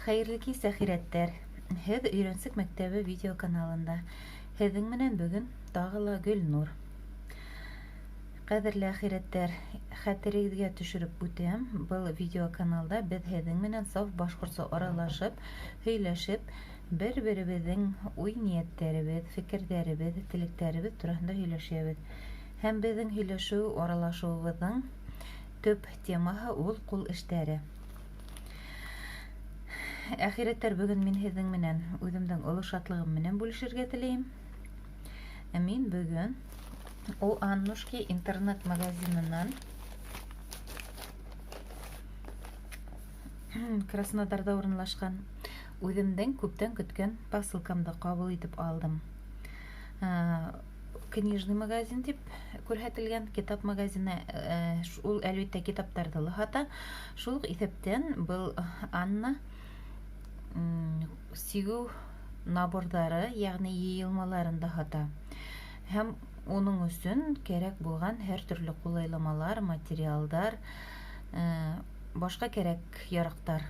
Хәйерле кис, әхирәттәр! Һеҙ Өйрәнсек мәктәбе видео каналында. Һеҙҙең менән бөгөн тағы ла Гөлнур. Ҡәҙерле әхирәттәр, хәтерегеҙгә төшөрөп үтәм, был видео каналда беҙ һеҙҙең менән саф башҡортса аралашып, һөйләшеп, бер-беребеҙҙең уй-ниәттәребеҙ, фекерҙәребеҙ, теләктәребеҙ тураһында һөйләшәбеҙ. Һәм беҙҙең һөйләшеү, аралашыуыбыҙҙың төп темаһы ул ҡул эштәре. Әхирәттәр, бөгөн мин һеҙҙең менән үҙемдең оло шатлығым менән бүлешергә теләйем. Мин бөгөн У Аннушки интернет-магазинынан Краснодарҙа урынлашҡан үҙемдең күптән көткән посылкамды ҡабул итеп алдым. Книжный магазин тип күрһәтелгән китап магазины, ул әлбиттә китаптарҙы ла һата. Шул уҡ иҫәптән был Анна сигеү наборҙары, йәғни йыйылмаларын да һата. Һәм уның өсөн кәрәк булған һәр төрлө ҡулайламалар, материалдар, башҡа кәрәк яраҡтар.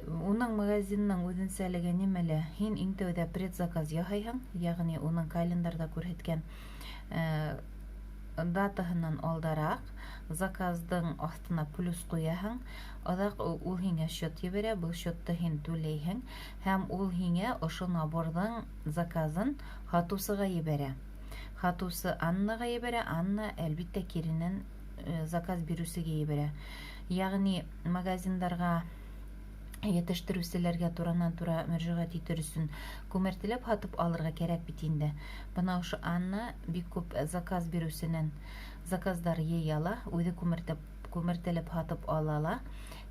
Уның магазинының үҙенсәлеге нимәлә? Һин иң тәүҙә предзаказ яһайһың, йәғни уның календарҙа күрһәткән датаһынан алдараҡ заказдың аҫтына плюс ҡуяһың, аҙаҡ ул һиңә счет ебәрә, был счетты һин түләйһең, һәм ул һиңә ошо наборҙың заказын һатыусыға ебәрә. Һатыусы Аннаға ебәрә, Анна әлбиттә киренән заказ биреүсегә ебәрә. Йәғни магазиндарға, етештереүселәргә туранан-тура мөрәжәғәт итер өсөн күмәртеләп һатып алырға кәрәк бит инде. Бына ошо Анна бик күп заказ биреүсенән заказдар йыя ла, үҙе күмәртеләп һатып ала ла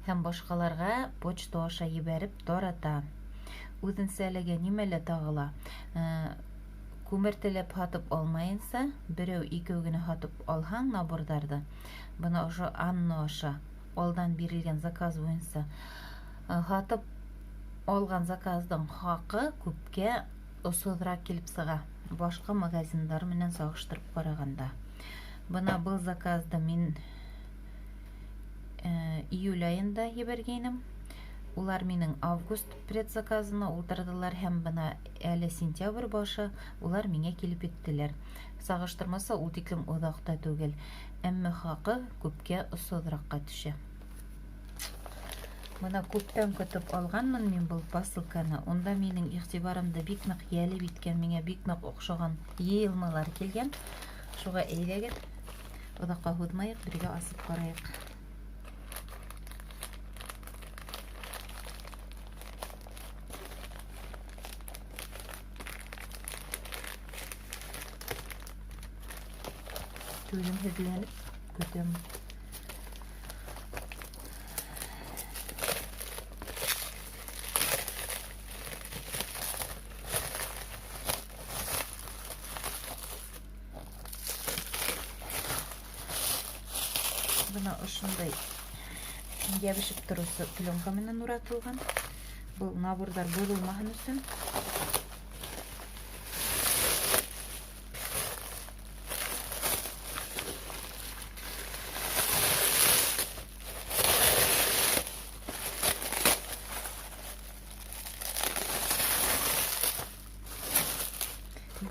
һәм башҡаларға почта аша ебәреп тарата. Үҙенсәлеге нимәлә тағы ла? Күмәртеләп һатып алмайынса, берәү икәү генә һатып алһаң наборҙарҙы, бына ошо Анна аша алдан бирелгән заказ буйынса һатып алған заказдың хаҡы күпкә осһоҙораҡ килеп сыға башҡа магазиндар менән сағыштырып ҡарағанда. Бына был заказды мин июль айында ебәргәйнем. Улар минең август предзаказына ултырҙылар һәм бына әле сентябрь башы улар миңә килеп еттеләр. Сағыштырмаса ул тиклем оҙаҡ та түгел, әммә хаҡы күпкә осһоҙораҡҡа төшә. Бына күптән көтөп алғанмын мин был посылканы. Унда минең иғтибарымды бик ныҡ йәлеп иткән, миңә бик ныҡ оҡшаған йыйылмалар килгән. Шуға әйҙәгеҙ, оҙаҡҡа һуҙмайыҡ, бергә асып ҡарайыҡ. Түҙемһеҙләнеп көтәм. Бына ошондай йәбешеп тороусы пленка менән уратылған. Был наборҙар боҙолмаһын өсөн.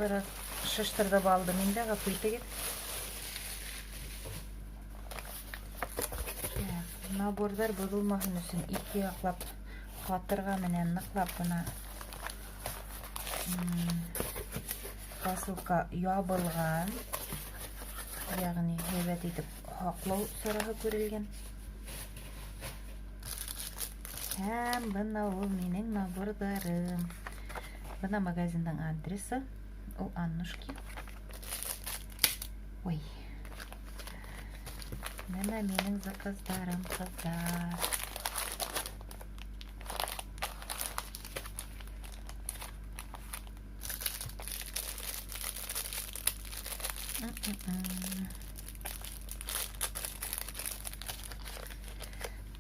Бер аҙ шыштырҙып алдым инде, ғәфү итегеҙ. Наборҙар боҙолмаһын өсөн ике яҡлап ҡатырға менән ныҡлап бына посылка ябылған, йәғни һәйбәт итеп һаҡлау сараһы күрелгән. Һәм бына ул минең наборҙарым. Бына магазиндың адресы, ул Аннушки. Ой. Бына минең заказдарым, ҡыҙҙар.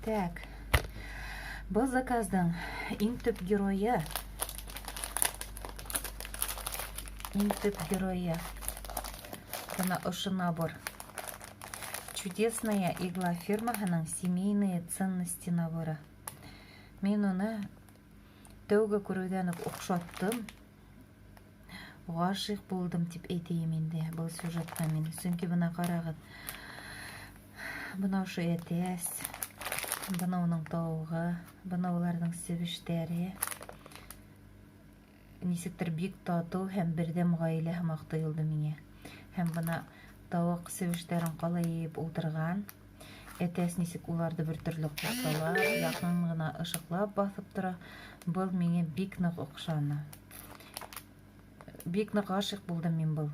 Так. Был заказдың иң төп геройы, иң төп геройы бына ошо набор. Чудесная игла фирмаһының семейные ценности наборы. Мин уны тәүге күреүҙән үк оҡшаттым. Ғашиҡ булдым тип әйтәйем инде был сюжетҡа мин. Сөнки бына ҡарағыҙ. Бына ошо әтәс, бына уның тауығы, бына уларҙың себештәре. Нисектер бик татыу һәм берҙәм ғаилә һымаҡ тойолдо миңә. Һәм бына тауыҡ себештәрен ҡалай йыйып ултырған. Әтәс нисек уларҙы бер төрлө ҡурсалап, яҡын ғына ышыҡлап баҫып тора. Был миңә бик ныҡ оҡшаны. Бик ныҡ ғашиҡ булдым мин был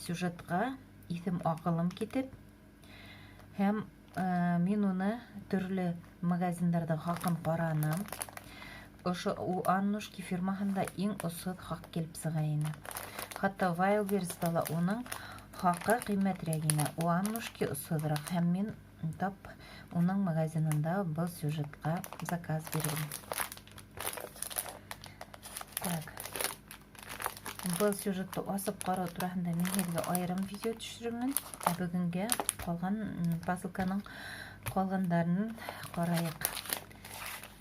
сюжетҡа, иҫем аҡылым китеп. Һәм мин уны төрлө магазиндарҙа хаҡын ҡараным. Ошо у Аннушки фирмаһында иң осһоҙ хаҡ килеп сыға ине. Хатта Wildberries-та ла уның хаҡы ҡиммәтерәк ине. У Аннушки осһоҙораҡ, һәм мин тап уның магазинында был сюжетҡа заказ бирҙем. Так. Был сюжетты асып ҡарау тураһында мин һеҙгә айырым видео төшөрөрмөн. Ә бөгөнгә ҡалған посылканың ҡалғандарын ҡарайыҡ.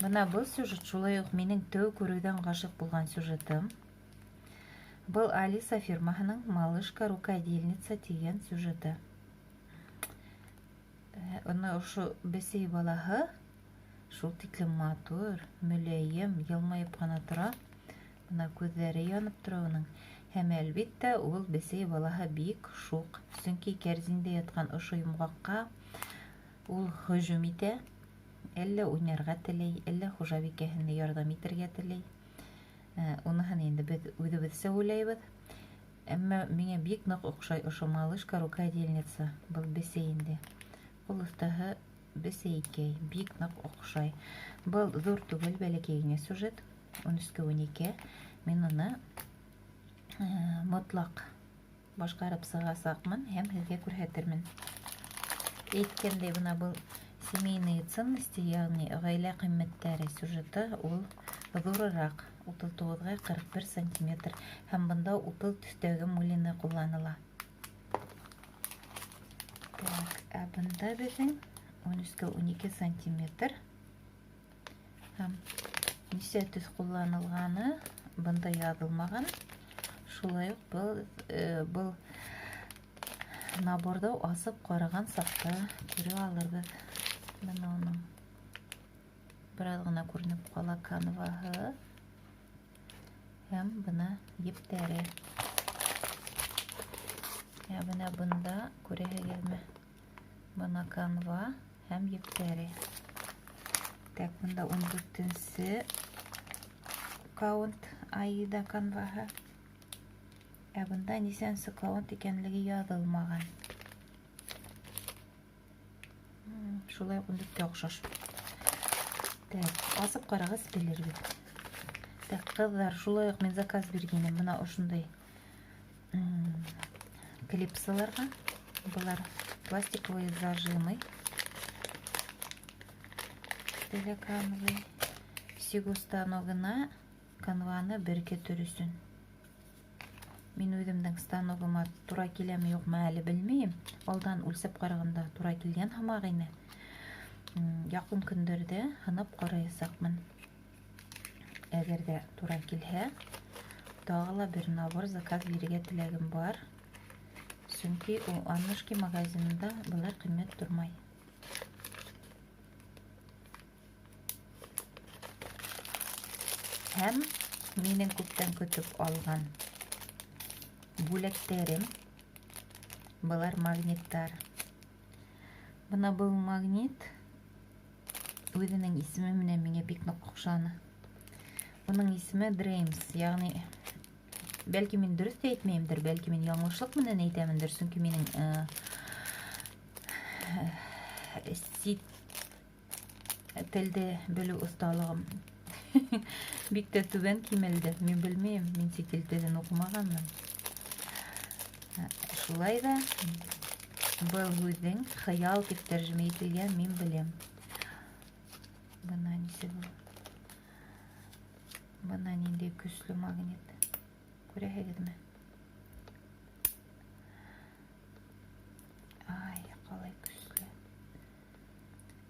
Бына был сюжет шулай уҡ минең тәү күреүҙән ғашиҡ булған сюжетым. Был Алиса фирмаһының Малышка рукодельница тигән сюжеты. Уны ошо бесәй балаһы шул тиклем матур, мөләйем, йылмайып ҡына тора. Бына күҙҙәре янып тора уның. Һәм әлбиттә ул бесәй балаһы бик шуҡ. Сөнки кәрзиндә ятҡан ошо йомғаҡҡа ул һөжүм итә. Әллә уйнарға теләй, әллә хужабикәһенә ярҙам итергә теләй. Уныһын инде беҙ үҙебеҙсә уйлайбыҙ. Әммә миңә бик ныҡ оҡшай ошо Малышка рукодельница. Был бесәй инде. Ҡул оҫтаһы бесәйкәй, бик ныҡ оҡшай. Был ҙур түгел, бәләкәй генә сюжет. 13-12. Мин уны мотлаҡ башҡарып сығасаҡмын һәм һеҙгә күрһәтермен. Әйткәндәй, бына был семейные ценности, ягъни ғаилә ҡиммәттәре сюжеты, ул ҙурыраҡ, 39-ға 41 сантиметр, һәм бында утыҙ төҫтәге мулина ҡулланыла. Так, ә бында беҙҙең 13-12 сантиметр. Һәм нисә төҫ ҡулланылғаны бында яҙылмаған. Шулай уҡ был наборҙы асып ҡараған саҡта күрә алырбыҙ. Бына уның бер аҙ ғына күренеп ҡала канваһы һәм бына ептәре. Ә бына бында күрәһегеҙме? Бына канва һәм ептәре. Так, бында 14-нсе каунт Аида канваһы. Ә бында нисәнсе каунт икәнлеге яҙылмаған. Шулай уҡ 14-кә оҡшаш. Так, асып ҡарағас белербеҙ. Так, ҡыҙҙар, шулай уҡ мин заказ биргәйнем бына ошондай клипсаларға. Былар пластиковые зажимы для канвы. Сигеү станогына канваны беркетер өсөн. Мин үҙемдең станогыма тура киләме юҡмы әле белмәйем. Алдан үлсәп ҡарағанда тура килгән һымаҡ ине. Яҡын көндәрҙә һынап ҡараясаҡмын. Әгәр ҙә тура килһә, тағы ла бер набор заказ бирергә теләгем бар. Сөнки ул Аннушки магазинында былар ҡиммәт тормай. Һәм минең күптән көтөп алған бүләктәрем, былар магниттар. Бына был магнит үҙенең исеме менән миңә бик ныҡ оҡшаны. Уның исеме Dreams, ягъни бәлки мин дөрөҫ тә әйтмәйемдер, бәлки мин яңылышлыҡ менән әйтәмендер, сөнки минең сит телде белеү оҫталығым бик тә түбән кимәлдә. Мин белмәйем, мин сит ил телен уҡымағанмын. Шулай ҙа был һүҙҙең хыял тип тәржемә ителгән мин беләм. Бына нисек ул. Бына ниндәй көслө магнит. Күрәһегеҙме? Ай, ҡалай көслө.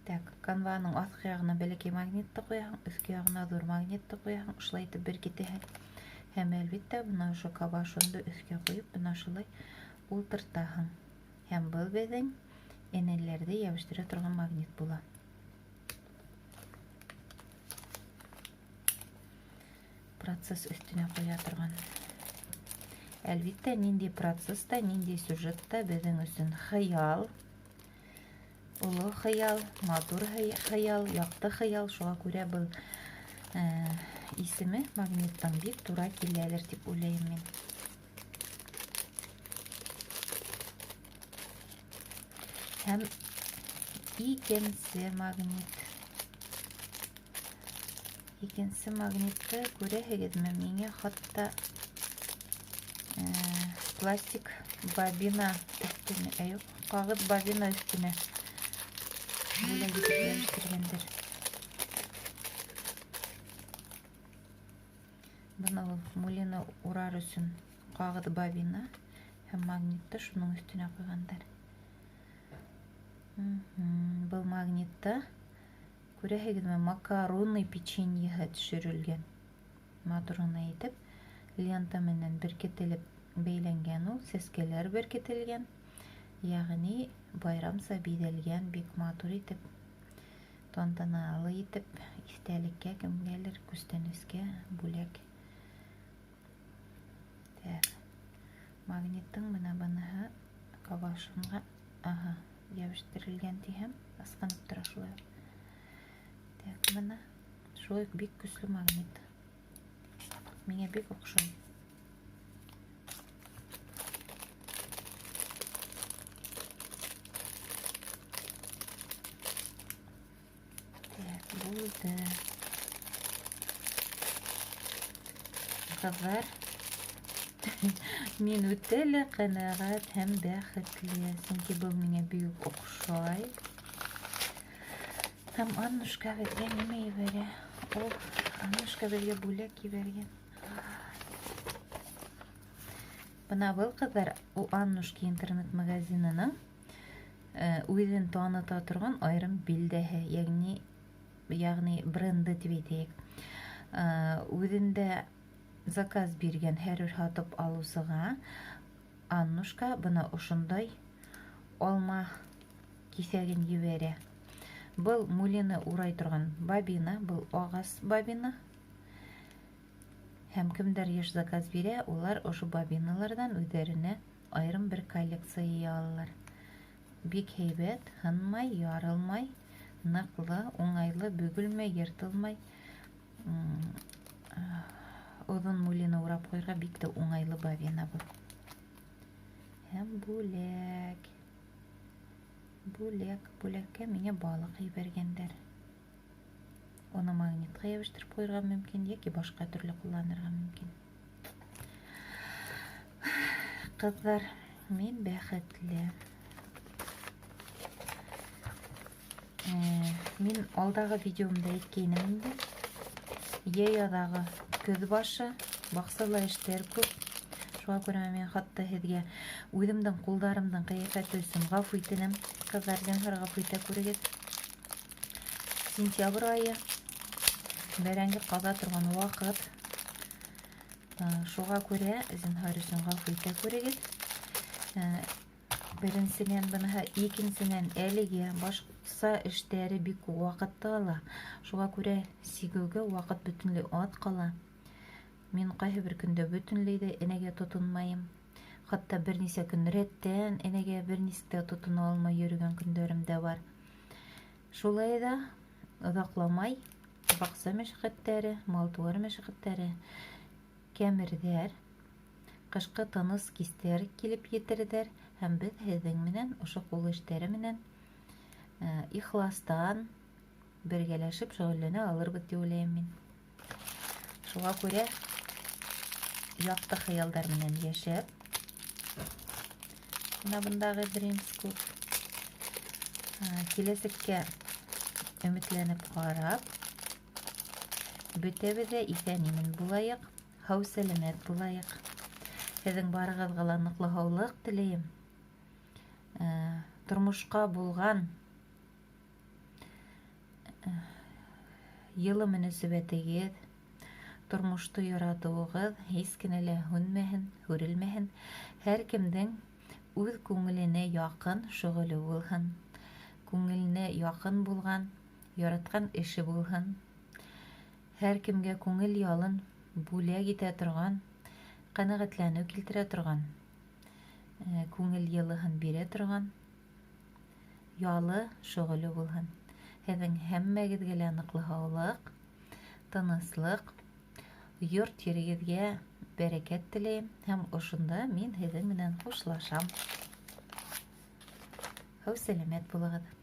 Так, канва Канваның аҫҡы яғына бәләкәй магнитты ҡуяһың, өҫкө яғына ҙур магнитты ҡуяһың, шулай итеп беркетәһең. Һәм әлбиттә бына ошо кабашонды өҫкә ҡуйып, бына шулай ултыртаһың. Һәм был беҙҙең энәләрҙе йәбештерә торған магнит була. Процесс өҫтөнә ҡуя торған. Әлбиттә, ниндәй процесс та, ниндәй сюжет та беҙҙең өсөн хыял, оло хыял, матур хыял, яҡты хыял. Шуға күрә был исеме магниттың бик тура киләлер тип уйлайым мин. Һәм икенсе магнит. Икенсе магнитты күрәһегеҙме? Миңә хатта пластик бобина өҫтөнә, юҡ, ҡағыҙ бобина өҫтөнә бүләк итеп йәбештергәндәр. Бына ул мулина урар өсөн ҡағыҙ бобина һәм магнитты шуның өҫтөнә ҡуйғандар. Был магнитта күрәһегеҙме, макаронный печеньеһы төшөрөлгән. Матур ғына итеп лента менән беркетелеп бәйләнгән ул, сәскәләр беркетелгән. Йәғни байрамса биҙәлгән, бик матур итеп, тантаналы итеп, иҫтәлеккә кемгәлер күстәнәскә бүләк. Так. Магниттың бына быныһы кабашонға, аһа, йәбештерелгән тиһәм, ысҡынып тора шулай. Так, бына шулай уҡ бик көслө магнит. Миңә бик оҡшай. Так, булды. Ҡыҙҙар, мин үтә лә ҡәнәғәт һәм бәхетле, сөнки был миңә бик оҡшай. Һәм Аннушка беҙгә нимә ебәрә? Ул Аннушка беҙгә бүләк ебәргән. Бына был, ҡыҙҙар, у Аннушки интернет-магазинының үҙен таныта торған айырым билдәһе, йәғни бренды тип әйтәйек. Үҙендә заказ биргән һәр бер һатып алыусыға Аннушка бына ошондай алма киҫәген ебәрә. Был мулины урай торған бобина, был ағас бобина. Һәм кемдәр йыш заказ бирә, улар ошо бобиналарҙан үҙҙәренә айырым бер коллекция йыя алалар. Бик һәйбәт, һынмай, ярылмай, ныҡлы, уңайлы, бөгөлмәй, йыртылмай. Оҙон мулины урап ҡуйырға бик тә уңайлы бобина был. Һәм бүләк. Бүләк, бүләккә миңә балыҡ ебәргәндәр. Уны магнитҡа йәбештереп ҡуйырға мөмкин, йәки башҡа төрлө ҡулланырға мөмкин. Ҡыҙҙар, мин бәхетле. Мин алдағы видеомда әйткәйнем инде. Йәй аҙағы көҙ башы, баҡсала эштәр күп. Шуға күрә мин хатта һеҙгә үҙемдең ҡулдарымдың ҡиәфәте өсөн ғәфү итенем. Ҡыҙҙар, зинһар ғәфү итә күрегеҙ. Сентябрь айы, бәрәңге ҡаҙа торған ваҡыт. Шуға күрә зинһар өсөн ғәфү итә күрегеҙ. Беренсенән быныһы, икенсенән әлегә баҡса эштәре бик күп ваҡытты ала. Шуға күрә сигеүгә ваҡыт бөтөнләй аҙ ҡала. Мин ҡайһы бер көндә бөтөнләй ҙә энәгә тотонмайым. Хатта бер нисә көн рәттән энәгә бер нисек тә тотона алмай йөрөгән көндәрем дә бар. Шулай ҙа оҙаҡламай баҡса мәшәҡәттәре, мал-тыуар мәшәҡәттәре кәмерҙәр, ҡышҡы тыныс кистәр килеп етерҙәр һәм беҙ һеҙҙең менән ошо ҡул эштәре менән ихластан бергәләшеп шөғөлләнә алырбыҙ тип уйлайым мин. Шуға күрә яҡты хыялдар менән йәшәп, бына бындағы Dreams Club, киләсәккә өмөтләнеп ҡарап, бөтәбеҙ ҙә иҫән-имен булайыҡ, һау-сәләмәт булайыҡ. Һеҙҙең барығыҙға ла ныҡлы һаулыҡ теләйем. Тормошҡа булған Йылы мөнәсәбәтегеҙ, тормошто яратыуығыҙ һис кенә лә һүнмәһен, һүрелмәһен. Һәр кемдең үҙ күңеленә яҡын шөғөлө булһын. Күңеленә яҡын булған, яратҡан эше булһын. Һәр кемгә күңел ялын бүләк итә торған, ҡәнәғәтләнеү килтерә торған, күңел йылыһын бирә торған ялы, шөғөлө булһын. Һеҙҙең һәммәгеҙгә лә ныҡлы һаулыҡ, тыныслыҡ, йорт ерегеҙгә бәрәкәт теләйем һәм ошонда мин һеҙҙең менән хушлашам. Һау сәләмәт булығыҙ.